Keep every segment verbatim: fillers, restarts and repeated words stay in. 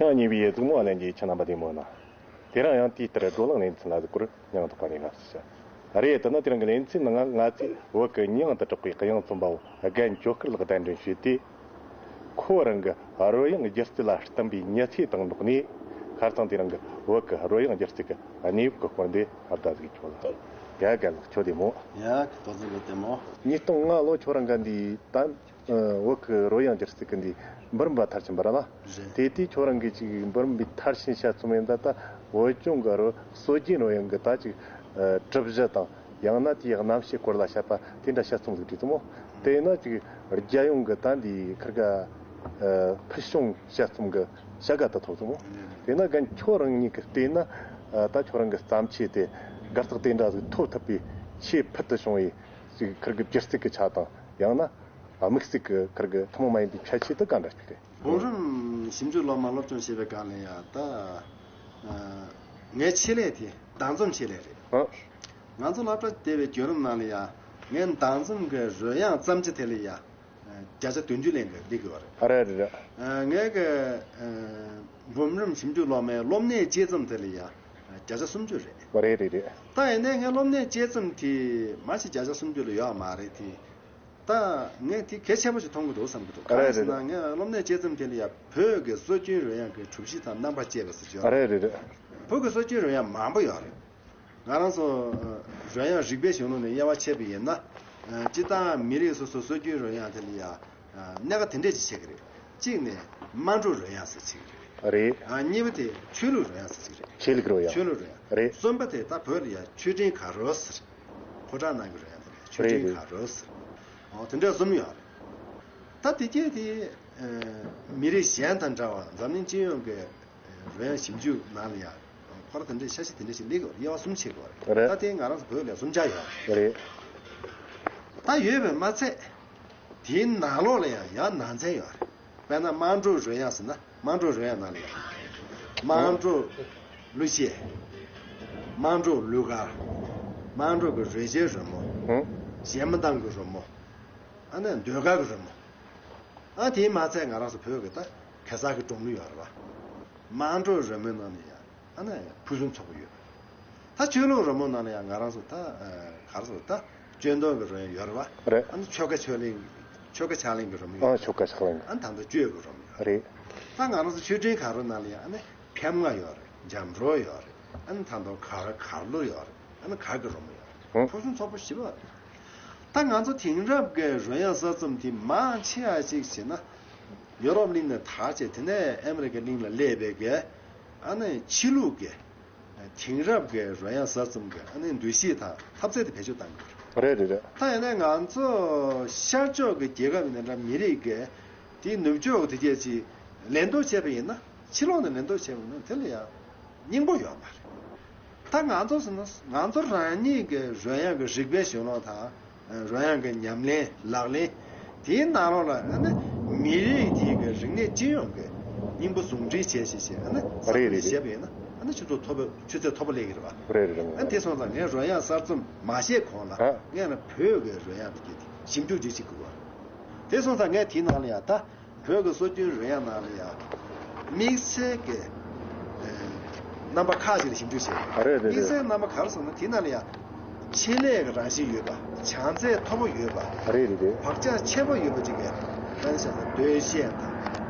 ཡང་ཉེ་བའི་ཡུལ་གཟིགས་མོ་ལྷན་རྒྱས་ཁྱེད་རྣམ་པ་བདེ་མོ་ན། དེ་རིང་ཡང་དེའི་ལྟར་བགྲོ་གླེང་ལེ་ཚན་ལ་གཟིགས་སྐོར་སྙིང་ཐག་པ་ནས་ལ་ཞུ། རེད། དེ་ནི་དེ་རིང་གི་ལེ་ཚན་ནང་ང་ཚོས་བོད་ཀྱི་མྱིང་དུ་གྲགས་པའི་གཡང་རྩོམ་པ་བོ་རྒན་ཇོ་སྐལ་ལགས་གདན་འདྲེན་ཞུས་ཏེ། ཁོ་རང་གི་རོལ་དབྱངས་སྒྱུ་རྩལ་ལ་བསྟུན་པའི་མྱི་ཚེ་དང་འགྲོགས་ནས། ཁ་སང་དེ་རིང་གི་བོད་ཀྱི་རོལ་དབྱངས་སྒྱུ་རྩལ་གྱི་གནས་བབ་ཀྱི་སྐོར་འདི་ཨར་ད་གཟིགས་ཆོག་ལ། ཡ་རྒན་ལགས་ཁྱོད་བདེ་མོ། ཡ་ཁྱོད་བདེ་མོ། ཉིས་སྟོང་ལྔ་ལོ་ཁྱོད་རང་ག་འདི་ད། ཨ། བོད་ཀྱི་རོལ་དབྱངས་སྒྱུ་རྩལ་གྱི་འདི་འབུམ་རམས་པ་མཐར་ཕྱིན་པ་རེད་ལ། རེད། དེ་དུས་ཁྱོད་རང་གིས་ཅིག་འབུམ་རམས་པའི་མཐར་ཕྱིན་དཔྱད་རྩོམ་ཡིན་ད། ད་བོད་ལྗོངས་ཀྱི་རོལ་སྲོལ་རྒྱུན་རོལ་དབྱངས་ཀྱི་ད་ཅིག་ཨ། གྲུབ་གཞི་དང་། ཡང་ན་དེའི་རྣམ་བཤད་སྐོར་ལ་བཤད་པ་དེ་འདྲ་དཔྱད་རྩོམ་ཟིག་བྲིས་སོང་མོ། དེས་ན་ཅིག་རྒྱལ་ཡོངས་ཀྱི་ད་འདི་ཁིར་ག་ཨ། ཕུལ་བྱུང་དཔྱད་རྩོམ་གྱི་བྱ་དགའ་དེ་ཐོབ་སོང་མོ། དེས་ན་རྒན་ཁྱོད་རང་ཉིད་ཀྱིས་བལྟས་ན། ཨ། ད་ཁྱོད་རང་གི་བརྩམས་ཆོས་དེ་གར་སྟེགས་དེ་འདྲ་ཟིག་ཐོབ་ཐུབ་པའི་ཆེས་ཕུལ་དུ་བྱུང་བའི་ཅིག་ཁིར་གི་སྒྱུ་རྩལ་གྱི་ཆ་དང་། ཡང་ན་དམིགས་བསལ་གྱི་ཁིར་གི་ཐུན་མོང་མ་ཡིན་པའི་ཁྱད་ཆོས་དེ་ག་འདྲ་ཞིག་རེད། འབུམ་རམས་ཞིབ་འཇུག་སློབ་མ་སློབ་སྦྱོང་བྱེད་པའི་སྒང་ལ་ཡ་ད། ཨ། ངའི་ཆེད་ལས་དེ་གདངས་རྩོམ་ཆེད་ལས་རེད། ཨ། ང་ཚོ་སློབ་གྲྭ་བསྡད་པའི་བརྒྱུད་རིམ་ནང་ལ་ཡ་ངའི་གདངས་རྩོམ་གྱི་རོལ་དབྱངས་བརྩམས་ཆོས་དེ་ལ་ཡ་བརྒྱ་ཆ་བདུན་ཅུ་ལེན་གྱི་སླེབས་ཀྱི་ཡོད་རེད། ཨ། རེད་རེད་རེད། ཨ། ངའི་གི། ཨ། འབུམ་རམས་ཞིབ་འཇུག་སློབ་མའི་སློབ་གནས་དཔྱད་རྩོམ་དེ་ལ་ཡ་བརྒྱ་ཆ་སུམ་ཅུ་རེད། རེད་རེད་རེད། ད་ཡིན་ནའི་ངའི་སློབ་གནས་དཔྱད་རྩོམ་དེ་མ་གཞི་བརྒྱ་ཆ་སུམ་ཅུ་ལ་ཡོད་མ་རེད་དེ། ད་ངས་དེ་གལ་ཆེན་པོ་ཞིག་མཐོང་གི་འདུག་བསམ་གྱི་འདུག་ག་རེ་རེད་ཟེར་ན། ངས་སློབ་གནས་དཔྱད་རྩོམ་དེ་ལ་ཡ་བོད་ཀྱི་སྲོལ་རྒྱུན་རོལ་དབྱངས་ཀྱི་གྲུབ་གཞི་དང་རྣམ་པ་བཅས་པ་ཟེར་གྱི་ཡོད། རེད་རེད་རེད། བོད་ཀྱི་སྲོལ་རྒྱུན་རོལ་དབྱངས་མང་པོ་ཡོད་རེད། ང་རང་ཚོ་རོལ་དབྱངས་རིག་པའི་གཞུང་ལུགས་ནས་དབྱེ་བ་ཕྱེ་བ་ཡིན་ན། སྤྱིར་བཏང་མི་རིགས་སོ་སོའི་སྲོལ་རྒྱུན་རོལ་དབྱངས་དེ་ལ་ཡ་གནད་འགག་དེ་འདྲས་ཅིག་ཕྱེ་གི་རེད། གཅིག་ནས་དམངས་ཁྲོད་རོལ་དབྱངས་ཟེར་ཅིག་རེད། རེད། གཉིས་པ་དེ་ཆོས་ལུགས་རོལ་དབྱངས་ཟེར་ཅིག་རེད། ཆོས་ལུགས་རོལ་དབྱངས། ཆོས་ལུགས་རོལ་དབྱངས། རེད། གསུམ་པ་དེ་ད་བོད་ལ་ཡ་ཆོས་འབྲེལ་གར་རོལ་ཟེར། ཕོ་བྲང་ནང་གི་རོལ་དབྱངས་དེ་རེད། ཆོས་འབྲེལ་གར་རོལ་ཟེར། འོ་དེ་འདྲ་གསུམ་ཡོད་རེད། ད་དེ་གྱད་དེ་མི་རིགས་གཞན་དང་འདྲ་བར་འཛམ་གླིང་སྤྱི་ཡོངས་ཀྱི་རོལ་དབྱངས་ཞིབ་འཇུག་ནང་ལ་ཡང་ཁོ་རང་དེ་འདྲའི་ཤ་ཤི་དེ་འདྲ་ཞིག་སླེབས་ཡོད་རེད། དབྱེ་བ་གསུམ་ཕྱེ་དགོས་རེད། རེད། ད་དེ་ང་རང་ཚོ་བོད་ལ་གསུམ་ཆ་ཡོད་རེད། རེད། ད་ཡོད་པས་མ་ཚད་དེའི་ནང་ལོགས་ལ་ཡང་ཡང་ནང་ཚན་ཡོད་རེད། དཔེར་ན་དམངས་ཁྲོད་རོལ་དབྱངས་ཟེར་ན། དམངས་ཁྲོད་རོལ་དབྱངས་ནང་ལ་ཡང་དམངས་ཁྲོད་གླུ་གཞས། དམངས་ཁྲོད་གླུ་གར། དམངས་ཁྲོད་ཀྱི་རོལ་ཆའི་རོལ་མོ། གཞས་མ་ཐང་གི་རོལ་མོ། ཨ་ནི་ཟློས་གར་གྱི་རོལ་མོ། ཨ་དེས་མ་ཚད་ང་རང་ཚོ་བོད་ཀྱི་ད་གེ་སར་གྱི་སྒྲུང་གླུ་ཡོད་རེད་བ། དམངས་ཁྲོད་རོལ་མོའི་ནང་ནས་ཡང་ཨ་ནི་ཕུན་སུམ་ཚོགས་པ་ཡོད་པ་རེད། ད་ཆོས་ལུགས་རོལ་མོའི་ནང་ལ་ཡང་ང་རང་ཚོ་ད་ག་རེ་ཟེར། ད་སྤྱོད་མདོ་གི་རོལ་དབྱངས་ཡོད་རེད་བ། རེད། ཨ་ནི་ཆོ་ག་ཆོས་གླིང་། ཆོ་ག་ཕྱག་ལེན་གྱི་རོལ་མོ་ཡོད། ཨ་ཆོ་ག་ཕྱག་ལེན། ཨ་ནི་ད་ལྟ་གཅོད་ཀྱི་རོལ་མོ་ཡོད་རེད། ད་ང་རང་ཚོ་ཆོས་འབྲེལ་གར་རོལ་ནང་ལ་ཡང་ཨ་ནི་ཕེབས་ང་ཡོད་རེད། འཇམ་རོལ་ཡོད་རེད། ཨ་ནི་ད་དུང་གར་གར་གླུ་ཡོད་རེད། ཨ་ནི་གར་གྱི་རོལ་མོ་ཡོད་རེད། ཕུན་སུམ་ཚོགས་པོ་ཞེ་པོ་རེད། ད་ང་ཚོ་དེང་རབས་ཀྱི་རོལ་དབྱངས་གསར་རྩོམ་དེ་མང་ཆེ་བ་ཅིག་བྱས་ན། ཡོ་རོབ་གླིང་ནས་དར་བྱས་དེ་ནས་ཨ་མི་རི་ཀ་གླིང་ལ་སླེབས་པའི་གི་ཨ་ནི་ཕྱི་ལུགས་ཀྱི་དེང་རབས་ཀྱི་རོལ་དབྱངས་གསར་རྩོམ་གྱི་ཨ་ནི་འདུ་ཤེས་དང་འཐབ་རྩོད་དེ་བེད་སྤྱོད་གཏང་གི་ཡོད་རེད། རེད་རེད་རེད། ད་ཡིན་ན་ང་ཚོ་ཤར་ཕྱོགས་ཀྱི་རྒྱལ་ཁབ་ཡིན་ན་འདྲ། མི་རིགས་ཀྱི་དེའི་ནུབ་ཕྱོགས་ཀྱི་དེ་གྱད་ཅིག་ལེན་རྟོག་བྱས་པ་ཡིན་ན། ཕྱི་ལོགས་ནས་ལེན་རྟོག་བྱས་པ་ཡིན་ན་དེ་ལ་ཡང་སྙིང་པོ་ཡོད་མ་རེད། ད་ང་ཚོ་ཟེར་ན་ང་ཚོ་རང་ཉིད་ཀྱི་རོལ་དབྱངས་ཀྱི་རིག་པའི་གཞུང་ལུགས་དང་། རོལ་དབྱངས་ཀྱི་ཉམས་ལེན་ལག་ལེན། དེའི་ནང་ལོགས་ལ་ཨ་ནི་མི་རིགས་དེ་གི་རིག་གནས་སྤྱི་ཡོངས་ཀྱི་སྙིང་པོ་ཟུང་འབྲེལ་བྱས་བྱས་བྱས་ཨ་ནི་ཨ་རེད་རེད་བྱས་པ་ཡིན་ན་ཨ་ནི་ཆུ་ཚད་མཐོ་པོ་ཆུ་ཚད་མཐོ་པོ་སླེབས་ཀྱི་རེད་བ། རེད་རེད་རེད། ཨ་ནི་དེ་སོང་ཙང་ངས་རོལ་དབྱངས་གསར་རྩོམ་མ་བཤད་གོང་ལ་ཨ་ངས་ན་བོད་ཀྱི་རོལ་དབྱངས་དེ་གི་ཞིབ་འཇུག་ཅིག་བྱེད་དགོས་བ། དེ་སོང་ཙང་ངས་དེའི་ནང་ལ་ཡང་ད། བོད་ཀྱི་སྲོལ་རྒྱུན་རོལ་དབྱངས་ནང་ལ་ཡང་། དམིགས་བསལ་གྱི་ཨེ་རྣམ་པ་ཁག་ཅིག་ལ་ཞིབ་འཇུག་བྱས། ཨ་རེད་རེད་རེད། དམིགས་བསལ་རྣམ་པ་ག་རེ་ཟེར་ན་དེ་ནང་ལ་ཡང་། ཆེད་ལས་ཀྱི་རང་བཞིན་ཡོད་པ། བྱང་ཚད་མཐོ་པོ་ཡོད་པ། ཨ་རེད་རེད་རེད། བག་ཆགས་ཆེན་པོ་ཡོད་པ་ཅིག་གི། ཨ་ནི་བྱས་ཙང་ཟློས་གཞས་དང་།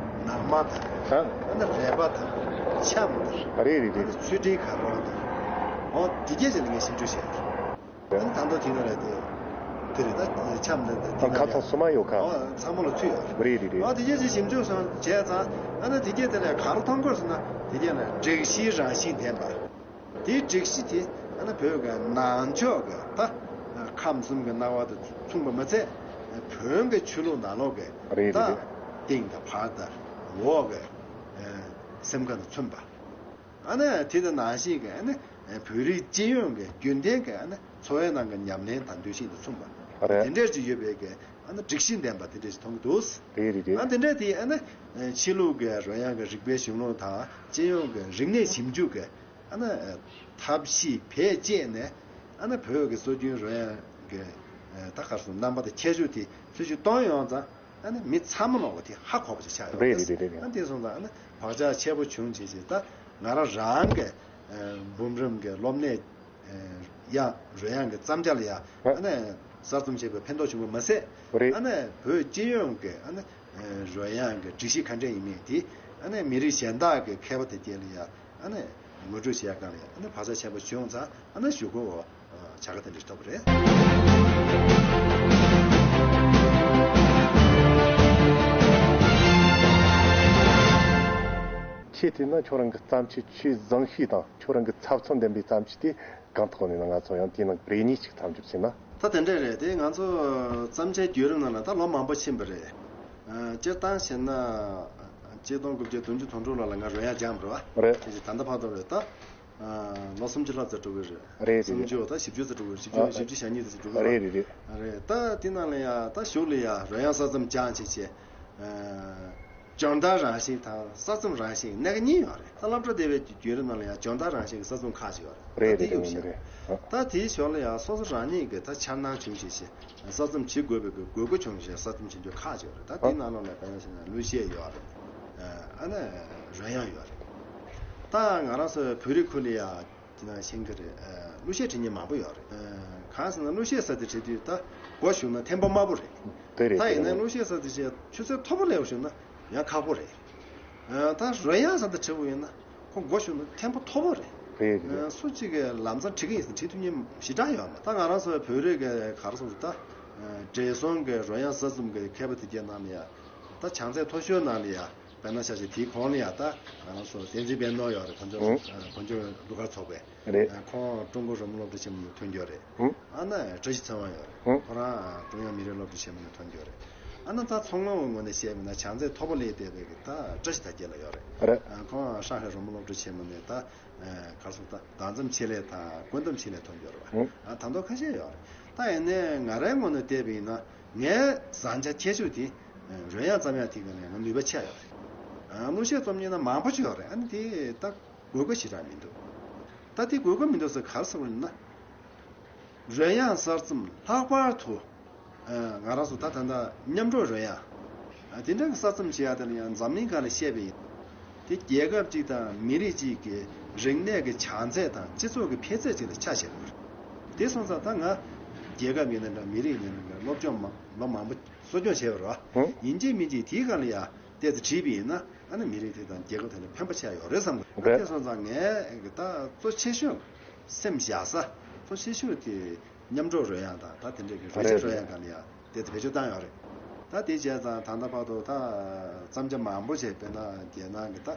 ནང་མ་དང་། ཨ་ནི་རལ་པ་དང་། འཆམ་དང་། ཨ་རེད་རེད་རེད། ཨ་ནི་ཚུལ་ཁྲིམས་གར་རོལ་དང་། འོ་དེ་གྱད་ཅིག་ལ་ངས་ཞིབ་འཇུག་བྱས། ཨ་ནི་ད་དུང་དེ་ནང་ལ་དེ་དེ་རེད། ད་འཆམ་ནི་དེ་ཁ་ཚང་སོ་མ་ཡོད་ཁ། ཨོ་ཚང་མ་ལ་ཚུད་ཡོད་རེད། རེད་རེད་རེད། ཨོ་དེ་གྱད་ཅིག་ཞིབ་འཇུག་སོང་བྱས་ཙང་ཨ་ནི་དེ་གྱད་དེ་ལ་ག་རེ་མཐོང་དགོས་ཟེར་ན་དེ་གྱད་ལ་སྒྲིག་གཞིའི་རང་བཞིན་ལྡན་པ། དེའི་སྒྲིག་གཞི་དེ་ཨ་ནི་བོད་ཀྱི་ནང་ཕྱོགས་ཀྱི་ད་ཁམས་གསུམ་གྱི་སྣང་བ་དང་མཚུངས་པ་མ་ཚད་བོན་གྱི་ཆོས་ལུགས་ནང་ལོགས་ཀྱི་རེད་རེད་ད་རེད། སྟེང་དང་བར་དང་འོག་གི་སེམས་ཁམས་དང་མཚོན་པ། ཨ་ནི་དེ་དང་ནང་བཞིན་གྱི་ཨ་ནི་བོད་རིགས་སྤྱི་ཡོངས་ཀྱི་རྒྱུན་ལྡན་གྱི་ཨ་ནི་འཚོ་བའི་ནང་གི་ཉམས་ལེན་དང་འདུ་ཤེས་དང་མཚུངས་པ། རེད། དེ་འདྲས་ཅིག་ཡོད་པའི་གི་ཨ་ནི་སྒྲིག་གཞི་ལྡན་པ་དེ་འདྲས་ཅིག་མཐོང་གི་འདུག། རེད་རེད་རེད། ཨ་དེ་འདྲས་དེ་ཨ་ནི་ཕྱི་ལུགས་ཀྱི་རོལ་དབྱངས་ཀྱི་རིག་པའི་གཞུང་ལུགས་དང་སྤྱི་ཡོངས་ཀྱི་རིག་གནས་ཞིབ་འཇུག་གི་ཨ་ནི་ཐབས་ཤེས་བེད་སྤྱད་ནས་ཨ་ནི་བོད་ཀྱི་སྲོལ་རྒྱུན་རོལ་དབྱངས་ཀྱི་ད་ག་རེ་ཟེར་རྣམ་པ་དང་ཁྱད་ཆོས་དེ་ཚུལ་བཞིན་སྟོན་ཡོང་ཙང་། ཨ་ནི་མི་ཚང་མ་ལོག་པ་དེ་ཧ་གོ་བ་ཅིག་ཆགས་ཡོད་རེད་རེད་རེད་རེད། ཨ་དེ་སོང་ཙང་ཨ་ནི་ བག་ཆགས་ཆེ་པོ་བྱུང་བྱས་བྱས། ད་ང་རང་རང་གི་འབུམ་རམས་ཀྱི་སློབ་གནས་ཡང་རོལ་དབྱངས་ཀྱི་བརྩམས་བྱ་ལ་ཡང་ཨ་ནི་གསར་རྩོམ་བྱས་པའི་ཕན་ཐོགས་བྱུང་བ་མ་ཟད། རེད། ཨ་ནི་བོད་སྤྱི་ཡོངས་ཀྱི་ཨ་ནི་རོལ་དབྱངས་ཀྱི་སྒྲིག་གཞི་ག་འདྲ་ཡིན་མིན་དེ་ཨ་ནི་མི་རིགས་གཞན་དག་གི་མཁས་པ་དེ་གྱད་ལ་ཡང་ཨ་ནི་ངོ་སྤྲོད་བྱེད་ཡག་སྒང་ལ་ཡང་ཨ་ནི་བག་ཆགས་ཆེན་པོ་བྱུང་ཙང་ཨ་ནི་གཞུག་གུ་བྱ་དགའ་དེ་འདྲ་ཐོབ་པ་རེད། ཁྱེད་བལྟས་ན་ཁྱོད་རང་གི་བརྩམས་ཆོས་ཆེས་བཟང་ཤོས་དང་ཁྱོད་རང་གི་ཚབ་མཚོན་ལྡན་པའི་བརྩམས་ཆོས་དེ་གང་ཐོག་ནས་ན། ང་ཚོ་ཡང་དེའི་ནང་རེ་གཉིས་ཅིག་མཚམས་སྦྱོར་བྱས་ན། ད་དེ་འདྲ་རེད། དེ་ང་ཚོ་བརྩམས་ཆོས་བརྒྱུད་རིམ་ནང་ལ་ད་ལོ་མང་པོ་ཕྱིན་པ་རེད། ཨ། སྤྱིར་བཏང་བྱས་ན་ཆིག་སྟོང་དགུ་བརྒྱ་བདུན་ཅུ་དོན་དྲུག་ལོ་ལ་ང་རོལ་དབྱངས་སྦྱངས་པ་རེད་བ། རེད། དེ་བཞིན་ད་ལྟ་བར་དུ་རེད་ད། ཨ། ལོ་སུམ་ཅུ་ལྷག་ཙམ་འགྲོ་གི་རེད། རེད། རེད། སུམ་ཅུ་ད་བཞི་བཅུ་ཙམ་འགྲོ་གི་རེད། བཞི་བཅུ། ཨ། བཞི་བཅུ་ཞེ་གཉིས་ཙམ་འགྲོ་གི་རེད། རེད། རེད། རེད། རེད། ད་དེ་ནང་ལ་ཡང་ད་གཞུག་ལ་ཡང་རོལ་དབྱངས་གསར་རྩོམ་སྦྱངས་བྱས་བྱས། ཨ། སྦྱོང་བརྡར་རང་བཞིན་དང་གསར་རྩོམ་རང་བཞིན་གནད་འགག་གཉིས་ཡོད་རེད། ད་སློབ་གྲྭ་དེ་བའི་བརྒྱུད་རིམ་ནང་ལ་ཡང་སྦྱོང་བརྡར་རང་བཞིན་གྱི་གསར་རྩོམ་ཁག་ཅིག་ཡོད་རེད། རེད། ད་དེ་རེད། གཡུག་རེད། བཞག་རེད། ཨ། ད་དེའི་ཞོར་ལ་ཡང་སོ་སོ་རང་ཉིད་ཀྱི་ད་འཆར་སྣང་བྱུང་བྱས་བྱས་གསར་རྩོམ་བྱེད་དགོས་པའི་དགོས་མཁོ་བྱུང་བྱས་གསར་རྩོམ་བྱེད་རྒྱུ་ཁག་ཅིག་ཡོད་རེད། ད་དེའི་ནང་ལོགས་ལ་དཔེར་ན་བྱས་ན་གླུ་གཞས་ཡོད་རེད། ཨ་ནི་རོལ་དབྱངས་ཡོད་རེད། ད་ང་རང་ཚོའི་བོད་རིགས་ཁུལ་ལ་ཡང་དེ་ནང་བཞིན་གྱི་རེད། གླུ་གཞས་འབྲི་མཁན་མང་པོ་ཡོད་རེད། གང་ཟེར་ན་གླུ་གཞས་ཟེར་དེ་འབྲི་དུས་ད་མགོ་གཞུས་ན་ཐེམ་པ་དམའ་པོ་རེད། དེ་རེད། ད་ཡིན་ན་གླུ་གཞས་ཟེར་དེ་ཆུ་ཚད་མཐོ་པོ་ལ་གཞུས་ན་ཡང་ཁག་པོ་རེད། ད་རོལ་དབྱངས་ཟེར་དེ་འབྲི་དགོས་ཡིན་ན་ཁོ་མགོ་གཞུས་ན་ཐེམ་པ་མཐོ་པོ་རེད། རེད། རེད། སུ་གཅིག་གིས་ལམ་སང་འབྲི་གི་ཡིན་ཟེར་འབྲི་ཐུབ་མཁན་ཞེ་དྲག་ཡོད་མ་རེད། ད་ང་རང་ཚོ་བོད་རིགས་ཀྱི་ག་རེ་ཟེར་ད་བགྲེས་སོང་གི་རོལ་དབྱངས་གསར་རྩོམ་གྱི་མཁས་པ་དེ་གྱད་ནང་ལ་ཡང་ད་བྱང་ཚད་མཐོ་ཤོས་ནང་ལ་ཡང་། དཔེར་ན་ཆ་བཞག་དེའི་གོང་ལ་ཡང་ད་ང་རང་ཚོ་བསྟན་འཛིན་པད་ནོར་ཡོད་རེད། བོད་ལྗོངས། ཨང་། བོད་ལྗོངས་གླུ་གར་ཚོགས་པའི། རེད། ཁོང་ཀྲུང་གོ་རོལ་མོ་སློབ་གྲྭ་ཆེན་མོ་ནས་ཐོན་ཡོད་རེད། ཨང་། ཨ་ནི་བཀྲ་ཤིས་ཚེ་དབང་ཡོད་རེད། ཨང་། ཁོ་རང་ཀྲུང་དབྱང་མི་རིགས་སློབ་གྲྭ་ཆེན་མོ་ནས་ཐོན་ཡོད་རེད། ཨ་ནི་ད་མཚོ་སྔོན་གྱི་ངོས་ནས་བཤད་པ་ན་བྱང་ཚད་མཐོ་པོ་ལ་བལྟས་པའི་གི་ད་བཀྲ་ཤིས་དར་རྒྱས་ལགས་ཡོད་རེད། རེད། ཨ། ཁོང་ཧྲང་ཧའེ་རོལ་མོ་སློབ་གྲྭ་ཆེན་མོ་ནས་ད། ཨ། ག་རེ་ཟེར་ད་སྒྲ་འཛོམས་ཆེད་ལས་དང་བཀོད་འདོམས་ཆེད་ལས་ཐོན་ཡོད་རེད་བ། ཨང་། ཨ། ད་མདོ་ཁ་ཤས་ཡོད་རེད། ད་ཡིན་ནའི་ང་རའི་ངོས་ནས་བལྟས་པ་ཡིན་ན་ངའི་བཟང་ཆ་ཆེ་ཤོས་དེ། ཨ། རོལ་དབྱངས་རྩོམ་ཡག་དེ་ག་ནས་ང་ནུས་པ་ཆེ་ཡོད་རེད། ཨ། གླུ་གཞས་རྩོམ་མཁན་ན་མང་པོ་ཅིག་ཡོད་རེད། ཨ་ནི་དེ་ད་དགོས་མཁོ་ཞེ་དྲག་མི་འདུག་ད་དེ་དགོས་མཁོ་མི་འདུག་ཟེར་ག་རེ་ཟེར་དགོས་ན། རོལ་དབྱངས་གསར་རྩོམ་ལྷག་པར་དུ། ཨ། ང་རང་ཚོ་ད་ད་ལྟ་མཉམ་འགྲོགས་རོལ་དབྱངས། ཨ། དེ་འདྲ་གི་གསར་རྩོམ་བྱེད་ཡག་དེ་ལ་ཡང་འཛམ་གླིང་སྒང་ལ་བཤད་པ་ཡིན། དེ་རྒྱལ་ཁབ་ཅིག་དང་མི་རིགས་ཅིག་གི་རིག་གནས་ཀྱི་བྱང་ཚད་དང་སྤྱི་ཚོགས་ཀྱི་འཕེལ་ཚད་ཅིག་ལ་ཆ་བཞག་དགོས་རེད། དེ་སོང་ཙང་ད་ང་རྒྱལ་ཁབ་ཡིན་ན་འདྲ། མི་རིགས་ཡིན་ན་འདྲ། སློབ་སྦྱོང་མ་ལོ་མང་པོ་གསོ་སྐྱོང་བྱས་པ་རེད་བ། ཨང་། ཡིན་གཅིག་མིན་གཅིག་དེའི་སྒང་ལ་ཡང་ཏོག་ཙམ་བྲིས་པ་ཡིན་ན། ཨ་ནི་མི་རིགས་དེ་དང་རྒྱལ་ཁབ་དེ་ལ་ཕན་པ་ཆེ་ཡོད་རེད་བསམ་གི། རེད། དེ་སོང་ཙང་ངས་ད་གཙོ་ཆེ་ཤོས་སེམས་བཞག་ས་གཙོ་ཆེ་ཤོས་དེ་མཉམ་འགྲོགས་རོལ་དབྱངས་དང་ད་དེ་འདྲ་གི་རོལ་ཆ། རེད། རོལ་དབྱངས་སྒང་ལ་ཡང་དེ་ཚོ་བེད་སྤྱོད་བཏང་ཡོད་རེད། ད་དེ་བྱས་ཙང་ད་ལྟ་བར་དུ་ད་བརྩམས་བྱ་མང་པོ་ཞིག་དཔེར་ན་རྒྱལ་ནང་གི་ད་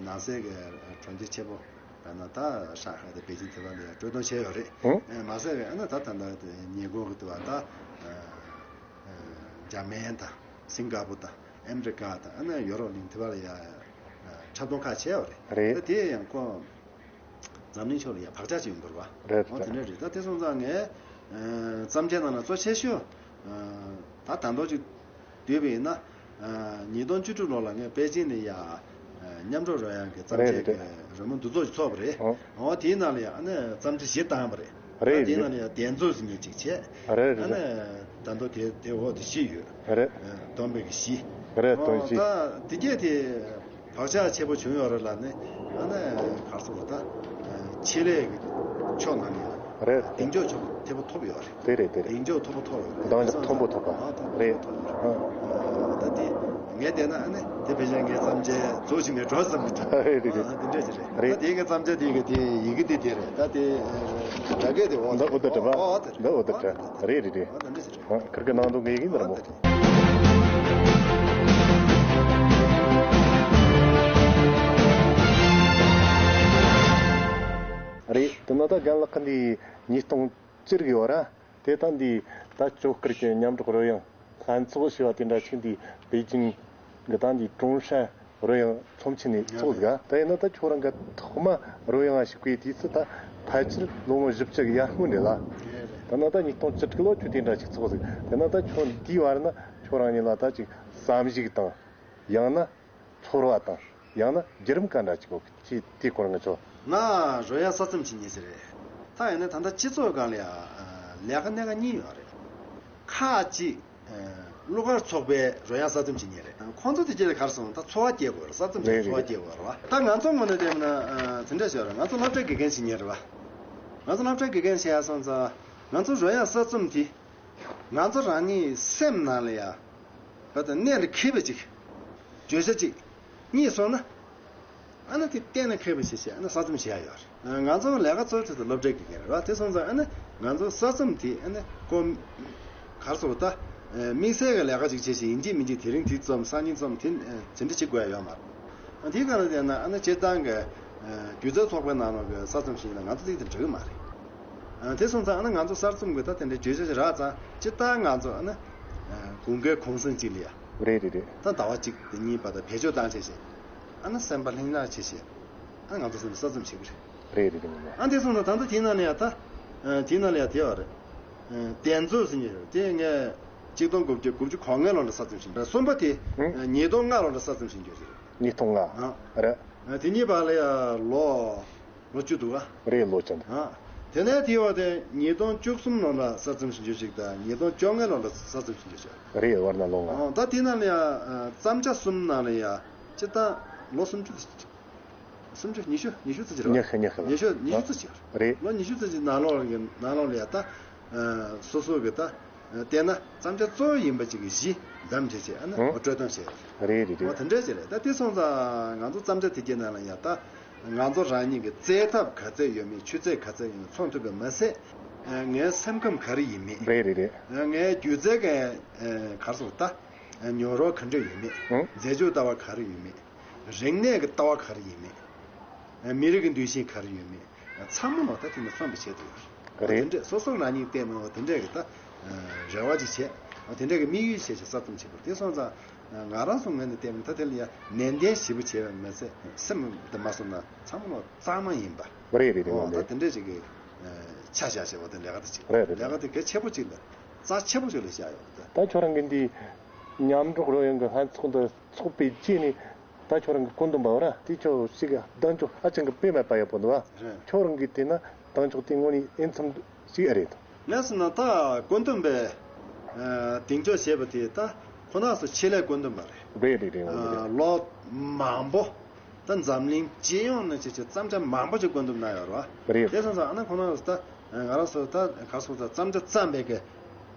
ནང་སའི་གི་གྲོང་ཁྱེར་ཆེན་པོ། དཔེར་ན་ད་ཧྲང་ཧའེ་དང་པེ་ཅིང་དེ་བ་ལ་ཡང་སྤྲོད་གཏོང་བྱས་ཡོད་རེད། ཨང་། ཨེ། མ་ཟད་པའི་ཨ་ནི་ད་ད་ལྟ་དེ་ཉེ་འཁོར་གི་དེ་བ་ད། ཨ། འཇར་མན་དང་སིང་ག་པུར་དང་ཨ་མི་རི་ཀ་དང་ཨ་ནི་ཡོ་རོབ་གླིང་དེ་བ་ལ་ཡང་འཁྲབ་སྟོན་ཁག་བྱས་ཡོད་རེད། རེད། ད་དེ་ཡང་ཁོ་འཛམ་གླིང་ཕྱོགས་ལ་ཡང་བག་ཆགས་ཅིག་ཡོང་གི་རེད་བ། རེད། འོ་དེ་འདྲ་རེད། ད་དེ་སོང་ཙང་ངས། ཨ། བརྩམས་ཆོས་ནང་ལ་གཙོ་ཆེ་ཤོས། ཨ། ད་ད་མདོ་ཅིག་བསྡུས་པ་ཡིན་ན། ཨ། ཉིས་སྟོང་བཅུ་དྲུག་ལོ་ལ་ངས་པེ་ཅིང་ནས་ཡ། ཨ། མཉམ་འགྲོགས་རོལ་དབྱངས་ཀྱི་བརྩམས་ཆོས། རེད། རེད། ཀྱི་རོལ་མོ་འདུ་ཚོགས་ཤིག་ཚོགས་པ་རེད། ཨོ། འོ་དེའི་ནང་ལ་ཡ་ཨ་ནི་བརྩམས་ཆོས་བཞི་བཏང་བ་རེད། རེད། ད་དེའི་རེད། ནང་ལ་ཡ་གདན་འཛུགས་ཟེར་མཁན་ཅིག་བྱས། རེད། ཨ་རེད། ནི་ད་དུང་དེ་དེ་འོག་ཏུ་བཞི་ཡོད། རེད། ཨ། བསྡོམས་པས་ཀྱི་བཞི། རེད། ཨོ། དོན་བཞི། ད་དེ་གྱད་དེ། བག་ཆགས་ཆེ་པོ་བྱུང་ཡོད་རེད་ལབ་ནས། ཨ་ནི་ག་རེ་ཟེར་དགོས་རེད་ད། ཆེད་ལས་ཀྱི་ཕྱོགས་ནང་ནས་རེད། གདེང་འཇོག་ཕྱོགས་མཐོ་པོ་ཐོབ་ཡོད་རེད། དེ་རེད། དེ་རེད། གདེང་འཇོག་མཐོ་པོ་ཐོབ་ཡོད་རེད། གདེང་འཇོག་མཐོན་པོ་ཐོབ་པ། ཨ། མཐོན་པོ། རེད། ཐོབ་ཡོད་རེད། ཨ། ད་དེ་ངས་བལྟས་ན་ཨ་ནི་དེ་ཕལ་ཆེར་ངའི་བརྩམས་ཆོས་རྫོགས་ཕྱིན་ནས་འགྲོ་བསམ་གྱི་འདུག་རེད། རེད། ཨ། དེ་འདྲ་ཞིག་རེད། རེད། ད་དེ་ངའི་བརྩམས་ཆོས་དེ་གི་དེ་ཡི་གེ་དེ་དེ་རེད། ད་དེ་སྒྲ་སྐད་དེ་འོ་འདི་འོ་དེ་འདྲ་བ། འོ་འོ་དེ་རེད། འདི་འོ་དེ་འདྲ། རེད། རེད། རེད། ཨ། དེ་འདྲ་ཞིག་རེད། ཨ། ཁིར་གི་ནང་དུ་ངེས་ཀྱི་འདི་རེད་མོ། རེད། དེ་ན་ད་རྒན་ལགས་ཀྱི་འདི་ཉིས་སྟོང་བཅུ་རིག་ཡོད་ར། དེ་ད་འདི་ད་ཇོ་སྐར་གྱི་མཉམ་འགྲོགས་རོལ་དབྱངས་ལྷན་ཚོགས་ཞེས་པ་དེ་འདྲ་ཅིག་འདི་པེ་ཅིང་གི་ད་འདི་ཀྲུང་ཧྲན་རོལ་དབྱངས་ཚོམས་ཆེན་ནས་ཚོགས་ཟིག་ད་ཡིན་ན་ད་ཁྱོད་རང་གི་ཐོག་མ་རོལ་དབྱངས་ཞིག་པའི་དུས་ཚོད་ད་ཕལ་ཆེར་ལོ་ངོ་བཞི་བཅུ་གི་ཡར་སྔོན་རེད་ལ། དེ་ན་ད་ཉིས་སྟོང་བཅུ་དྲུག་ལོ་ཁྱོད་དེ་འདྲ་ཞིག་ཚོགས་ཟིག་དེ་ན་ད་ཁྱོད་འདིའི་བར་ན་ཁྱོད་རང་ཉིད་ལ་ད་ཅིག་བསམ་གཞིག་དང་། ཡང་ན་ཚོར་བ་དང་། ཡང་ན་བརྒྱུད་རིམ་ག་འདྲ་ཅིག་ཡོད་གི། དེའི་སྐོར་ང་ཚོ། ང་རོལ་དབྱངས་གསར་རྩོམ་བྱེད་མཁན་ཞིག་རེད། ད་ཡིན་ན་ད་ལྟ་སྤྱི་ཚོགས་སྒང་ལ་ཡང་ལས་ཀ་སྣ་ཁ་གཉིས་ཡོད་རེད། ཁག་ཅིག་ཨ། གླུ་གར་ཚོགས་པའི་རོལ་དབྱངས་གསར་རྩོམ་བྱེད་མཁན་རེད། ཁོང་ཚོ་དེ་རྗེས་ལ་ག་རེ་སོང་ད་འཚོ་བ་སྐྱེལ་དགོས་རེད། གསར་རྩོམ་བྱེད་རེད་འཚོ་བ་རེད། སྐྱེལ་དགོས་རེད་བ། ད་ང་ཚོ་ངོས་ནས་བལྟས་ན་ཨ་དེ་འདྲ་བྱས་རེད། ང་ཚོ་སློབ་གྲྭའི་དགེ་རྒན་བྱེད་མཁན་རེད་བ། ང་ཚོ་སློབ་གྲྭའི་དགེ་རྒན་བྱེད་ཡ་སོང་ཙང་ང་ཚོ་རོལ་དབྱངས་གསར་རྩོམ་དེ་ང་ཚོ་རང་ཉིད་སེམས་ནང་ལ་ཡ་བ་དང་གནད་ལ་འཁེལ་བ་ཅིག་བརྗོད་བྱ་ཅིག་རྙེད་སོང་ན། ཨ་ནི་དེ་གཏན་ནས་འཁེལ་བ་ཞིག་བྱས་ཨ་ནི་གསར་རྩོམ་བྱེད་ཡ་ཡོད་རེད། ང་ཚོ་ལས་ཀ་གཙོ་བོ་དེ་ཚོ་སློབ་གྲྭའི་དགེ་རྒན་རེད་བ། དེ་སོང་ཙང་ཨ་ནི་ང་ཚོ་གསར་རྩོམ་དེ་ཨ་ནི་ཀོ་གར་སོགས་ད་དམིགས་བསལ་གྱི་ལས་ཀ་ཅིག་བྱེད་བཞིན་ཡིན་གཅིག་མིན་གཅིག་དེ་རིང་དེ་རྩོམ་སང་ཉིན་རྩོམ་དེ་དེ་འདྲ་བྱེད་དགོས་ཡ་ཡོད་མ་རེད། དེའི་སྒང་ལ་བལྟས་ན་ཨ་ནི་སྤྱིར་བཏང་གི་སྒྱུ་རྩལ་ཚོགས་པའི་ནང་ལོགས་ཀྱི་གསར་རྩོམ་ཞིག་ལ་ང་ཚོ་དེ་དེ་འགྲིག་གི་མ་རེད། དེ་སོང་ཙང་ཨ་ནི་ང་ཚོ་གསར་རྩོམ་གྱི་ད་དེ་འདྲའི་བརྗོད་བྱ་ཞིག་རག་ཙང་སྤྱིར་བཏང་ང་ཚོ་ཨ་ནི་དགུན་ཁའི་གུང་སེང་ཅིག་ལ་ཡ། རེད་རེད་རེད། ད་ཟླ་བ་གཅིག་དེ་གཉིས་བར་དུ་བེད་སྤྱོད་བཏང་བྱས་བྱས། ཨ་ནི་སེམས་པ་ལྷིང་འཇགས་བྱས་བྱས། ཨ་ང་ཚོ་སེམས་གསར་རྩོམ་བྱེད་ཀྱི་རེད། རེད་རེད་རེད། ཨ་འདི་སོང་ཙང་ད་ལྟ་དེའི་ནང་ལ་ཡ་ད། དེའི་ནང་ལ་ཡ་དེ་བ་རེད། གདན་ཚོགས་ཟེར་མཁན་རེད། དེ་ངས་གཅིག་སྟོང་དགུ་བརྒྱ་དགུ་བཅུ་གོ་ལྔ་ལོ་ལ་གསར་རྩོམ་བྱས་པ་རེད། གསུམ་པ་དེ་ཨང་ཉིས་སྟོང་ལྔ་ལོ་ལ་གསར་རྩོམ་བྱས་རྒྱུ་རེད། ཉིས་སྟོང་ལྔ། ཨ། རེད། དེ་གཉིས་བར་ལ་ཡ་ལོ། ལོ་བཅུ་འདུག་ཨ། རེད། ལོ་བཅུ་འདུག་ཨ། དེ་ནས་དེའི་བར་དེ་ཉིས་སྟོང་བཅུ་གསུམ་ལོ་ལ་གསར་རྩོམ་བྱེད་རྒྱུ་ཞིག་དང་ཉིས་སྟོང་བཅོ་ལྔ་ལོ་ལ་གསར་རྩོམ་བྱེད་རྒྱུ་ཞིག་རེད། བར་ན་ལོ་ལྔ། ཨ། ད་དེ་ནང་ལ་ཡ་བརྩམས་བྱ་གསུམ་ནང་ལ་ཡ་སྤྱིར་བཏང་ལོ་སུམ་ཅུ། སུམ་ཅུ་ཉི་ཤུ་ཉི་ཤུ་ཙམ་ཅིག་རེད་བ། ཉི་ཤུ་ཉི་ཤུ་ལ། ཉི་ཤུ་ཉི་ཤུ་ཙམ་ཅིག་རེད། ལོ་ཉི་ཤུ་ཙམ་ཅིག་ནང་ལོགས་ལ་ནང་ལོགས་ལ་ཡ་ད། སོ་སོ་གི་ད། བལྟས་ན་བརྩམས་བྱ་གཙོ་བོ་ཡིན་པ་ཅིག་གི་གཞི་འདམ་བྱས་བྱས་ཨ་ནི་ཨང་། སྤྲོད་སྟངས་བྱས། རེད་རེད་རེད། འོ་དེ་འདྲ་ཅིག་རེད། ད་དེ་སོང་ཙང་ང་ཚོ་བརྩམས་བྱ་དེ་གྱད་ནང་ལ་ཡ་ད། ང་ཚོ་རང་ཉིད་ཀྱི་རྩེད་ཐབས་ག་ཚད་ཡོད་མེད་ཆུ་ཚད་ག་ཚད་ཡོད་མེད་མཚོན་ཐུབ་པ་མ་ཟད། ངའི་སེམས་ཁམས་ག་རེ་ཡིན་མེད། རེད་རེད་རེད། ངའི་སྒྱུ་རྩལ་གྱི་ག་རེ་ཟེར་ད། མྱོང་རོལ་ག་འདྲ་ཡོད་མེད། ཨང་། མཛེས་ལྗོངས་ལྟ་བ་ག་རེ་ཡོད་མེད། རིག་གནས་ཀྱི་ལྟ་བ་ག་རེ་ཡིན་མེད། མི་རིགས་ཀྱི་འདུ་ཤེས་ག་རེ་ཡོད་མེད། ཚང་མ་ལ་ད་དེ་ནས་མཚོན་པ་བྱེད་ཐུབ་ཡོད་རེད། རེད། དེ་འདྲས་སོ་སོ་རང་ཉིད་བལྟས་ནས་འོ་དེ་འདྲས་ཀྱི་ད་རེ་བ་ཅིག་བྱས། འོ་དེ་འདྲས་ཀྱི་དམིགས་ཡུལ་བྱས་བྱས་གསར་རྩོམ་བྱེད་དགོས། དེ་སོང་ཙང་ང་རང་ཚོ་ངོས་ནས་བལྟས་ན་ད་དེ་ལ་ཡ་ནན་ཏན་ཞེ་པོ་བྱས་པ་མ་ཟད་སེམས་དེ་མ་སོང་ན་ཚང་མ་ལ་གཙང་མ་ཡིན་པ། རེད་རེད་རེད། འོ་ད་དེ་འདྲས་ཅིག་གི་ཆ་བཞག་བྱས་པ་དེ་ལས་ཀ་དེ་བྱེད། རེད་རེད། ལས་ཀ་དེ་གལ་ཆེ་པོ་ཅིག་ལ་རྩ་ཆེ་པོ་ཅིག་ལ་བཞག་ཡོད་པ་དེ། ད་ཁྱོད་རང་གི་འདི་མཉམ་འབྲོག་རོལ་དབྱངས་ཀྱི་ལྷན་ཚོགས་འདི་ཚོགས་པའི་རྗེས་ནས། ད་ཁྱོད་རང་གི་བཀོད་འདོམས་པ་བ་ར་དེ་ཁྱོད་ཞིག་གདེང་འཇོག་ཧ་ཅང་གི་དཔེ་མེད་པ་ཡོད་པོ་འདུག་བ། རེད། ཁྱོད་རང་གིས་བལྟས་ན་གདེང་འཇོག་དེ་དངོས་གནས་ཨེ་འཚམ་ཞིག་ཨེ་རེད། ངས་ཟེར་ན་ད་བཀོད་འདོམས་པས་གདེང་འཇོག་བྱས་པ་དེ་ད་ཁོ་ན་ཚོ་ཆེད་ལས་བཀོད་འདོམས་པ་རེད། རེད་རེད་རེད། འོ་རེད། ལོ་མང་པོ་ད་འཛམ་གླིང་སྤྱི་ཡོངས་ནས་བྱས་བྱས་བརྩམས་བྱ་མང་པོ་ཅིག་བཀོད་འདོམས་གནང་ཡོད་རེད་བ། རེད། དེ་སོང་ཙང་ཨ་ན་ཁོ་ན་ཚོ་ད་ང་རང་ཚོ་ད་ག་སོང་ཙང་བརྩམས་བྱ་བརྩམས་པའི་གི་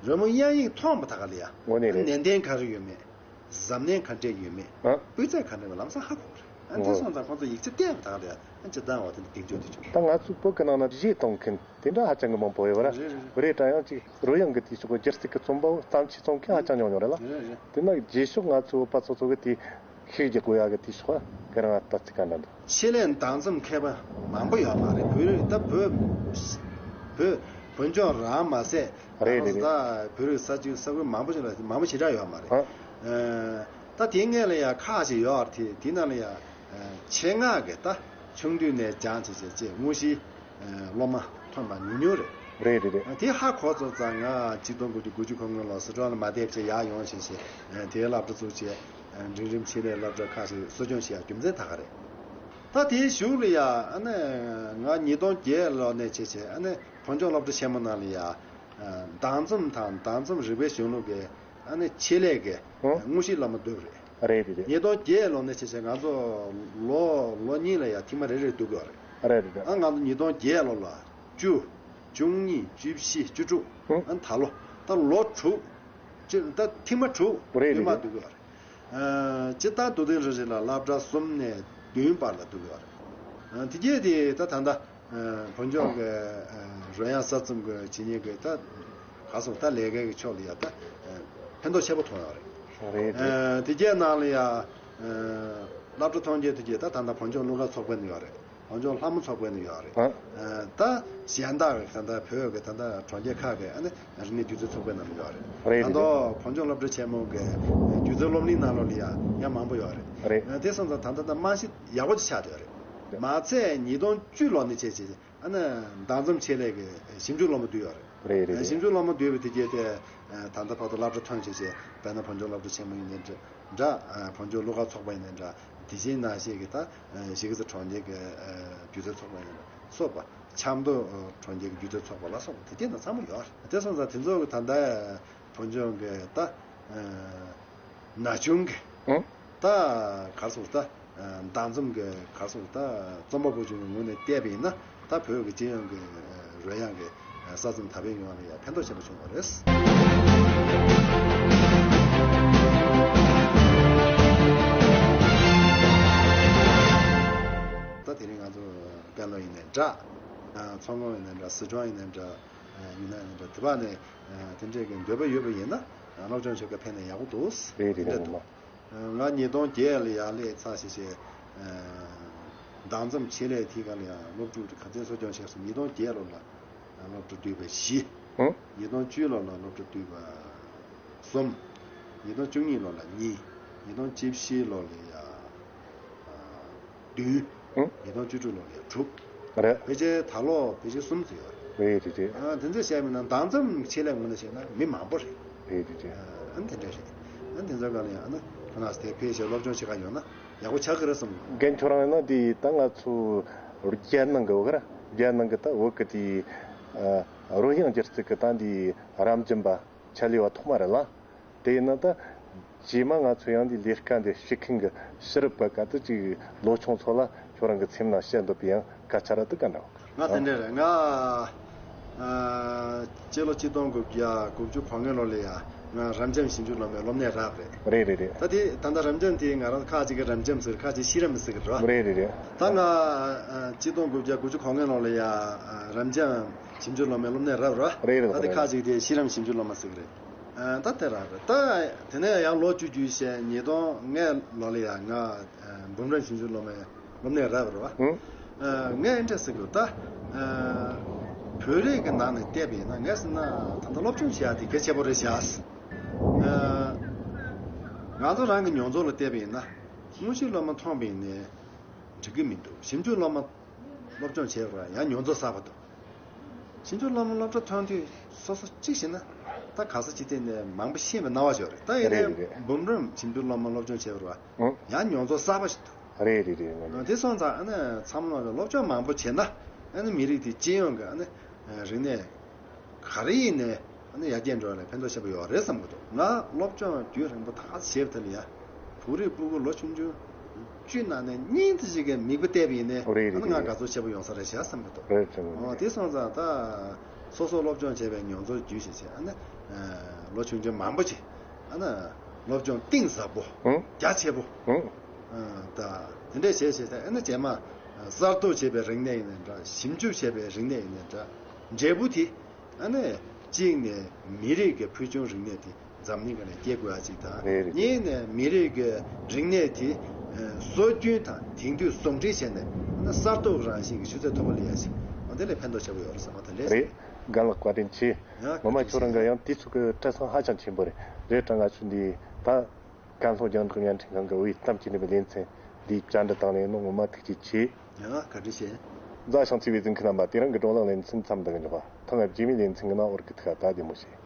རོལ་མོ་དབྱངས་ཡིག་མཐོང་བ་ད་ག་ལ་ཡ། དངོས་གནས་རེད། ནན་ཏན་ག་རེ་ཡོད་མེད། གཟབ་ནན་ག་འདྲས་ཡོད་མེད། ཨ། སྤུས་ཚད་ག་འདྲས་ཡོད་མེད་ལམ་སང་ཧ་གོ་གི་རེད། ཨ་འདི་ཨོ། སོང་ཙང་ཁོང་ཚོ་ཡིག་ཆ་བལྟས་པ་དག་རེད། ཨ་ཅི་ལྟ་བ་དེ་འདྲ་གདེང་འཇོག་དེ་བྱུང་། ད་ང་ཚོའི་བོད་ཀྱི་ནང་ན་གཞས་གཏོང་མཁན་དེ་འདྲ་ཧ་ཅང་གི་མང་པོ་ཡོད་ར། རེད་རེད་རེད། རེད་དྲ་ཡང་ཅིག་རོལ་དབྱངས་ཀྱི་དེ་ཕྱོགས་སྒྱུ་རྩལ་གྱི་རྩོམ་པ་བོ་བརྩམས་ཆོས་རྩོམ་མཁན་ཧ་ཅང་ཉུང་ཉུང་རེད་ལ། རེད་རེད། དེ་ན་རྗེས་ཕྱོགས་ང་ཚོའི་བོད་པ་ཚོ་ཚོ་གི་དེ་ཤུགས་རྒྱག་དགོས་ཡག་གི་དེ་ཕྱོགས་ཁྱེད་རང་ལྟ་ཚིག་ག་འདྲ་འདུག་ཆེད་ལས་བདག་འཛིན་མཁས་པ་མང་པོ་ཡོད་མ་རེད། བོད་རིགས་ད་བོད་བོད་བོད་ལྗོངས་རང་མ་ཟད། རེད་རེད་རེད། ད་བོད་རིགས་ས་ཆ་ས་ཁུལ་མང་པོ་ཞིག་ལ་མང་པོ་ཞེ་དྲག་ཡོད་མ་རེད། ཨ། ད་དེ་སྔོན་ལ་ཡང་ཁག་ཅིག་ཡོད་རེད། དེ་དེ་ནང་ལ་ཡང་ཆེད་མངགས་ཀྱིས་ད་ཆུང་དུས་ནས་སྦྱངས་བྱས་བྱས་བྱས་དངོས་གཞིའི་སློབ་མ་ཐོན་པ་ཉུང་ཉུང་རེད། རེད་རེད་རེད། དེ་ཧ་གོ་ཚར་ཙང་ང་གཅིག་སྟོང་དགུ་བརྒྱ་དགུ་བཅུ་གོ་ལྔ་ལོ་སི་ཁྲོན་ལ་མ་བསྡད་བྱས་ཡར་ཡོང་བྱས་བྱས་དེའི་སློབ་གྲྭ་བཙུགས་བྱས་འབྲིང་རིམ་ཆེད་ལས་སློབ་གྲྭ་ཁག་ཅིག་གསོ་སྐྱོང་བྱེད་ཡག་རྒྱུ་མཚན་ད་ག་རེད། ད་དེའི་གཞུག་ལ་ཡ་ཨ་ནི་ང་ཉིས་སྟོང་བརྒྱད་ལོ་ནས་བྱས་བྱས་ཨ་ནི་བོད་ལྗོངས་སློབ་གྲྭ་ཆེན་མོ་ནང་ལ་ཡ་བདག་འཛིན་དང་བདག་འཛིན་རིག་པའི་གཞུང་ལུགས་ཀྱི་ཨ་ནི་ཆེད་ལས་ཀྱི་ཨང་། དངོས་གཞིའི་སློབ་མ་བསྡུས་པ་རེད། རེད་རེད་རེད། ཉིས་སྟོང་བརྒྱད་ལོ་ནས་བྱས་བྱས་ང་ཚོ་ལོ་ལོ་གཉིས་ལ་ཡ་ཐེངས་མ་རེ་རེ་བསྡུ་དགོས་རེད། རེད་རེད་རེད། ཨ་ང་ཚོ་ཉིས་སྟོང་བརྒྱད་ལོ་ལ་བཅུ། བཅུ་གཉིས། བཅུ་བཞི། བཅུ་དྲུག་ཨང་། ཨ་ད་ལོ་ད་ལོ་དྲུག་ཅི་ད་ཐེངས་མ་དྲུག་རེད་རེད་དུས་མ་རེད། བསྡུ་དགོས་རེད། སྤྱིར་བཏང་དུ་ལྡན་རེ་རེ་ལ་སློབ་གྲྭ་གསུམ་ནས་བདུན་བར་ལ་བསྡུ་དགོས་རེད། དེ་གས་དེ་ད་ད་ལྟ་བོད་ལྗོངས་ཀྱི་རོལ་དབྱངས་གསར་རྩོམ་གྱི་བྱེད་ཉན་གྱི་ད་ག་སོང་ད་ལས་ཀའི་ཕྱོགས་ལ་ཡ་ད་ཕན་ཐོགས་ཆེན་པོ་ཐོན་ཡོད་རེད། རེད་རེད། དེ་གས་ནང་ལ་ཡ་སློབ་གྲྭ་ཐོན་རྗེས་དེ་གས་ད་ད་ལྟ་བོད་ལྗོངས་གླུ་གར་ཚོགས་པའི་ནང་ཡོད་རེད། བོད་ལྗོངས་ལྷ་མོ་ཚོགས་པའི་ནང་ཡོད་རེད། ཨ། ད་གཞན་དག་གི་ད་ལྟ་བོད་ཀྱི་ད་ལྟ་གྲོང་ཁྱེར་ཁག་གི་ཨ་ནི་རིག་གནས་སྒྱུ་རྩལ་ཚོགས་པའི་ནང་ཡོད་རེད། རེད་ད་རེད། དུང་བོད་ལྗོངས་སློབ་གྲྭ་ཆེན་མོ་གི་སྒྱུ་རྩལ་སློབ་གླིང་ནང་ལོགས་ལ་ཡ་ཡང་མང་པོ་ཡོད་རེད། རེད། དེ་སོང་ཙང་ད་ལྟ་ད་རྨང་གཞི་ཡག་པོ་ཅིག་ཆགས་བསྡད་ཡོད་རེད། མ་ཚད་ཉིས་སྟོང་བཅུ་ལོ་ནས་བྱས་བྱས་ཨ་ནི་བདག་འཛིན་ཆེད་ལས་ཀྱི་ཞིབ་འཇུག་སློབ་མ་བསྡུས་ཡོད་རེད། རེད་རེད་རེད། ཞིབ་འཇུག་སློབ་མ་བསྡུས་པ་དེ་གས་དེ་ད་ལྟ་བར་དུ་སློབ་གྲྭ་ཐོན་བྱས་བྱས་དཔེར་ན་བོད་ལྗོངས་སློབ་གྲྭ་ཆེན་མོ་ཡིན་ནའི་འདྲ། འདྲ། བོད་ལྗོངས་གླུ་གར་ཚོགས་པ་ཡིན་ནའི་འདྲ། དེ་བཞིན་ནང་བཞིན་གྱི་ད་གཞིས་ཀ་རྩེ་གྲོང་ཁྱེར་གྱི་སྒྱུ་རྩལ་ཚོགས་པ་ཡིན་ན་སོགས་པ། ཆབ་མདོ་གྲོང་ཁྱེར་གྱི་སྒྱུ་རྩལ་ཚོགས་པ་ལ་སོགས་པ་དེ་གས་ད་ཚང་མ་ཡོད་རེད། དེ་སོང་ཙང་དེ་ཚོ་གི་ད་ལྟ་བོད་ལྗོངས་ཀྱི་ད་ ན་ཆུང་གི་ཨང་། ད་གར་སོང་ད་མདང་ཙམ་གི་གར་སོང་ད་རྩོམ་པ་པོ་ཆུང་གི་ངོས་ནས་བལྟས་པ་ཡིན་ན་ད་བོད་ཀྱི་སྤྱི་ཡོངས་ཀྱི་རོལ་དབྱངས་ཀྱི་ས་མཚམས་དར་སྤེལ་ཡོང་བ་ལ་ཡང་ཕན་ཐོགས་ཆེན་པོ་བྱུང་བ་རེད། ད་དེ་རིང་ང་ཚོ་ཀན་ལྷོ་ཡིན་ནའི་འདྲ། མཚོ་སྔོན་ཡིན་ནའི་འདྲ། སི་ཁྲོན་ཡིན་ནའི་འདྲ། ཡུན་ནན་ཡིན་ནའི་འདྲ། དེ་བ་ནས་དེ་འདྲས་ཀྱི་འདོད་པ་ཡོད་པ་ཡིན་ན་སློབ་སྦྱོང་བྱེད་སྐབས་ཕན་ནས་ཡག་པོ་འདུག་རེད་རེད། དེ་འདྲ་རེད་འདུག་མ། ང་ཉིས་སྟོང་བརྒྱད་ལ་ཡར་སླེབས་ཚར་ཞེས་བྱས། མདང་ཙམ་ཆེད་ལས་དེ་ག་ལ་ཡང་སློབ་ཕྲུག་ག་ཚད་གསོ་སྐྱོང་བྱས་སོང་། ཉིས་སྟོང་བརྒྱད་ལོ་ལ་སློབ་ཕྲུག་བསྡུས་པ་བཞི། ཨང་། ཉིས་སྟོང་བཅུ་ལོ་ལ་སློབ་ཕྲུག་བསྡུས་པ་གསུམ། ཉིས་སྟོང་བཅུ་གཉིས་ལོ་ལ་གཉིས། ཉིས་སྟོང་བཅུ་བཞི་ལོ་ལ་ཡ། བདུན། ཨང་། ཉིས་སྟོང་བཅུ་དྲུག་ལོ་ལ་ཡ་དྲུག་རེད། ཕལ་ཆེར་ད་ལོ་ཕལ་ཆེར་གསུམ་ཙམ་ཡོད་རེད། རེད་རེད་རེད། ཨ་དེ་ཚོ་བཤད་མིན་ན་མདང་ཙམ་ཆེད་ལས་ངོས་ནས་བཤད་ན་མི་མང་པོ་རེད། རེད་རེད་རེད། ཨ་ནི་དེ་འདྲ་རེད། ཨ་ནི་དེ་ཚོ་ག་ལ་ཡང་ཨ་ནི་ཁོ་ན་དེ་ཕལ་ཆེར་སློབ་སྦྱོང་བྱེད་ག་ཡོང་ན་ཡག་པོ་ཆགས་ཀྱི་རེད་བསམ། རྒན་ཁྱོད་རང་ཡིན་ན་དེ་ད་ང་ཚོ་རྒྱལ་ནང་གི་འོག་ར་རྒྱལ་ནང་གི་ད་འོག་གི་དེ་རོལ་དབྱངས་སྒྱུ་རྩལ་གི་ད་འདི་རབ་འབྱམས་པ་ཆེད་ལས་པ་ཐོག་མ་རེད་ལ། དེ་ཡིན་ན་ད་རྗེས་མ་ང་ཚོ་ཡང་འདི་ལས་ཀ་འདི་བྱེད་མཁན་གྱི་ཕྱི་རབས་པ་ག་དུས་ཅིག་ལོ་ཆུང་ཚོ་ལ་ཁྱོད་རང་གི་སེམས་ནང་བཤད་འདོད་པའི་ཡང་སྐད་ཆ་ར་དུ་ག་འདྲ། ང་དེ་འདྲ་རེད། ང་ཨ་སྤྱི་ལོ་ཆིག་སྟོང་དགུ་བརྒྱ་དགུ་བཅུ་གོ་ལྔ་ལོ་ལ་ཡ་ང་རབ་འབྱམས་ཞིབ་འཇུག་སློབ་མའི་སློབ་གནས་རག་རེད། རེད་རེད་རེད། ད་དེ་ད་ལྟ་རབ་འབྱམས་དེ་ང་རང་ཁག་ཅིག་གི་རབ་འབྱམས་ཟེར། ཁག་ཅིག་ཤེས་རབ་མི་ཟེར་གི་རེད་བ། རེད་རེད་རེད། ད་ང་ཨ་ཆིག་སྟོང་དགུ་བརྒྱ་དགུ་བཅུ་གོ་ལྔ་ལོ་ལ་ཡ་ཨ་རབ་འབྱམས་ཞིབ་འཇུག་སློབ་མའི་སློབ་གནས་རག་རེད་བ། རེད་རེད། ད་དེ་རེད། ཁག་ཅིག་དེ་ཤེས་རབ་ཞིབ་འཇུག་སློབ་མ་ཟེར་གི་རེད། ཨ་ད་དེ་རག་རེད། ད་དེ་ནས་ཡང་ལོ་བཅུ་བརྒྱུད་བྱས་ཉིས་སྟོང་ལྔ་ལོ་ལ་ཡ་ང་ཨ་འབུམ་རམས་ཞིབ་འཇུག་སློབ་མའི་སློབ་གནས་རག་རེད་བ། ཨང་། ཨ་ངས་འདྲ་ཟེར་དགོས། ད་ཨ་བོད་རིགས་ཀྱི་ནང་ནས་བལྟས་པ་ཡིན་ན་ངས་ཟེར་ན་ད་ལྟ་སློབ་སྦྱོང་བྱེད་ཡག་དེ་གལ་ཆེན་པོ་རེད་བཞག་ཨ་ང་ཚོ་རང་གི་མྱོང་ཚོར་ལ་བལྟས་པ་ཡིན་ན་དངོས་གཞིའི་སློབ་མ་མཐོང་བ་ཡིན་ནའི་འགྲིག་གི་མི་འདུག་ཞིབ་འཇུག་སློབ་མ་སློབ་སྦྱོང་བྱེད་པར་ཡང་མྱོང་ཚོར་གསར་པ་འདུག་ཞིབ་འཇུག་སློབ་མ་སློབ་གྲྭ་ཐོན་དུས་སོ་སོ་གཅིག་བྱས་ན་ད་ག་ས་ཅི་ཐད་ནས་མང་པོ་ཤེས་པའི་སྣང་བ་ཞིག་ཡོད་རེད། ད་ཡིན་རེད་ནའི་རེད། འབུམ་རམས་ཞིབ་འཇུག་སློབ་མ་སློབ་སྦྱོང་བྱེད་པར་ཨང་། ཡང་མྱོང་ཚོར་གསར་པ་ཞིག་འདུག་རེད་རེད་རེད། ང་ནི་དེ་སོང་ཙང་ཨ་ནི་ཚང་མ་ལ་སློབ་སྦྱོང་མང་པོ་བྱས་ན་ཨ་ནི་མི་རིགས་དེ་སྤྱི་ཡོངས་ཀྱི་ཨ་ནི་རིག་གནས་ག་རེ་ཡིན་ནའི་ཨ་ནི་ཡར་རྒྱས་འགྲོ་བ་ལ་ཕན་ཐོགས་ཆེན་པོ་ཡོད་རེད་བསམ་གྱི་འདུག་ང་སློབ་སྦྱོང་རྒྱུན་རིང་པོ་ད་ག་ཚོད་བྱས་པ་དེ་ལ་ཡ་བོད་རིགས་སྤུ་གུ་ལོ་ཆུང་ཆུང་བཅུ་ནང་ནས་གཉིས་དེ་ཞིག་གིས་མིག་དཔེ་བལྟས་པ་ཡིན་ནའི་རེད་ཨ་ནི་རེད་ང་རེད། དགའ་ཚོར་ཆེན་པོ་ཡོང་ས་རེད་བཞག་བསམ་གྱི་འདུག་རེད་བྱུང་། འོ་དེ་སོང་ཙང་ད་སོ་སོ་སློབ་སྦྱོང་བྱས་པའི་མྱོང་ཚོར་བརྒྱུད་བྱས་བྱས་ཨ་ནི་ལོ་ཆུང་ཆུང་མང་པོ་ཅིག་ཨ་ནི་སློབ་སྦྱོང་གཏིང་ཟབ་པོ་ཨང་། རྒྱ་ཆེ་པོ་ཨང་། ད་དེ་འདྲས་བྱས་བྱས་ད་ཨ་ནི་རྗེས་མ་གསར་གཏོད་བྱས་པའི་རིག་གནས་ཡིན་ནའི་འདྲ། ཞིབ་འཇུག་བྱས་པའི་རིག་གནས་ཡིན་ནའི་འདྲ། འབྲས་བུ་དེ་ཨ་ནི་གཅིག་ནས་མི་རིགས་ཀྱི་ཕུལ་བྱུང་རིག་གནས་དེ་འཛམ་གླིང་སྒང་ནས་སྐྱེལ་དགོས་ཡ་གཅིག་དང་། རེད་རེད། གཉིས་ནས་མི་རིགས་ཀྱི་རིག་གནས་དེ་སྲོལ་རྒྱུན་དང་དེང་དུས་ཟུང་འབྲེལ་བྱས་ནས་ཨ་ནི་གསར་གཏོད་རང་བཞིན་གྱི་ཆུ་ཚད་མཐོ་པོ་སླེབས་ཡ་ཞིག་འོ་དེ་ལས་ཕན་ཐོགས་ཆེ་པོ་ཡོད་རེད་བསམ་པ་དེ་འདྲས་རེད། རྒན་ལགས་བཀའ་དྲིན་ཆེ། ཡང་ངོ་མ་ཁྱོད་རང་གི་ཡང་དུས་ཚོད་ཀྱི་སྤྲད་སྟངས་ཧ་ཅང་ཆེན་པོ་རེད། རེད་དྲ་ང་ཚོ་འདི་ད་ཀན་ལྷོ་རྒྱང་བསྒྲགས་བརྙན་འཕྲིན་ཁང་གི་བོད་ཡིག་གཏམ་གྱི་ནུས་པའི་ལེ་ཚན་འདི་བཅར་འདྲི་དང་ལེན་གནང་ངོ་མ་ཐུགས་རྗེ་ཆེ། ཡང་བཀའ་དྲིན་ཆེ། མཛའ་ཞིང་བརྩེ་བའི་གཟིགས་མཁན་རྣམ་པ། དེ་རིང་གི་བགྲོ་གླེང་ལེ་ཚན་མཚམས་འདི་གི་འཇོག་པ། ཐེངས་རྗེས་མའི་ལེ་ཚན་གྱི་ནང་འོར་གི་ཐུག་ག་ད་བདེ་མོ་བྱོས།